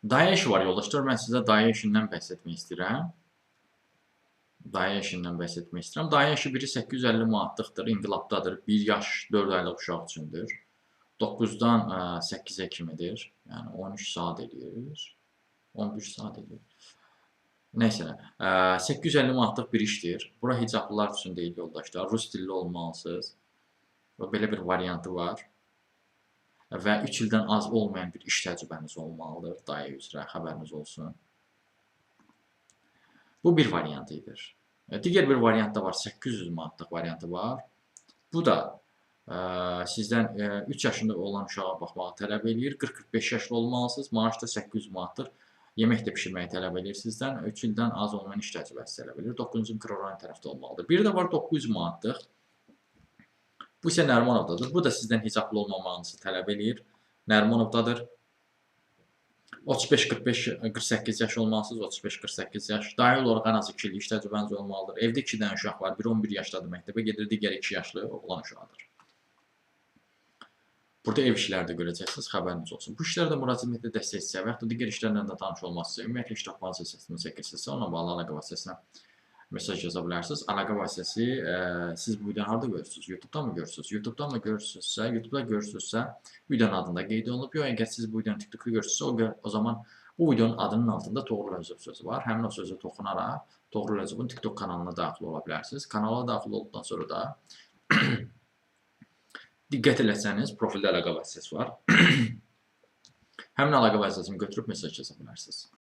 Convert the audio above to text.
Dayə işi var yoldaşlar. Mən sizə dayə işindən bəhs etmək istəyirəm. Dayə işindən bəhs etmək istəyirəm. Dayə işi biri 850 manatlıqdır, İnqilabdadır. 1 yaş 4 aylıq uşaq üçündür. 9-dan 8-ə kimidir. Yəni 13 saat eləyir. 11 saat eləyir. Nəysə, 850 manatlıq bir işdir. Bura hicablılar üçün deyil yoldaşlar. Rus dilli olmalısınız. Və belə bir variantı var. Və 3 ildən az olmayan bir iş təcrübəniz olmalıdır. Dayə üzrə xəbəriniz olsun. Bu bir variantı idi. Digər bir variant da var. 800 manatlıq variantı var. Bu da sizdən 3 yaşında olan uşağa baxmağı tələb eləyir. 40-45 yaşlı olmalısınız. Maaş da 800 manatdır. Yemək də bişirməyi tələb eləyir sizdən. 3 ildən az olmayan iş təcrübəsi tələb eləyir. 9-cu mikrorayon tərəfdə olmalıdır. Bir də var 900 manatlıq. Bu isə Nərimanovdadır. Bu da sizdən hicablı olmamağınızı tələb eləyir. Nərimanovdadır. 35, 45, 48 yaş olmalısınız. 35-48 yaş. Dayə olaraq ən az 2 illik iş təcrübəniz olmalıdır. Evdə 2 dənə uşaq var. Biri 11 yaşdadır, məktəbə gedir, digəri 2 yaşlı oğlan uşağıdır. Burada ev işləri də görəcəksiniz, xəbəriniz olsun. Bu işlərdə müraciət etməkdə dəstək istəyirsə və yaxud da digər işlərlə də tanış olmaq istəyirsə, ümumiyyətlə iş tapmanızı səsini çəkirsinizsə, onunla bağlı əlaqə vasitəsinə mesaj yaza bilərsiniz. Əlaqə vasitəsi siz bu videonu harda görürsünüz? YouTube-dan mı görürsünüz? YouTube-dan mı görürsünüzsə, YouTube-da görürsünüzsə, videonun adında qeyd olunub. Yox, əgər siz bu videonu TikTok-da görürsünüzsə, o zaman bu videonun adının altında Toğrul Rəcəb sözü var. Həmin o sözə toxunaraq Toğrul Rəcəbin TikTok kanalına daxil ola bilərsiniz. Kanala daxil olduqdan sonra da diqqət eləsəniz, profildə əlaqə vasitəsi var. Həmin əlaqə vasitəsini götürüb mesaj yaza bilərsiniz.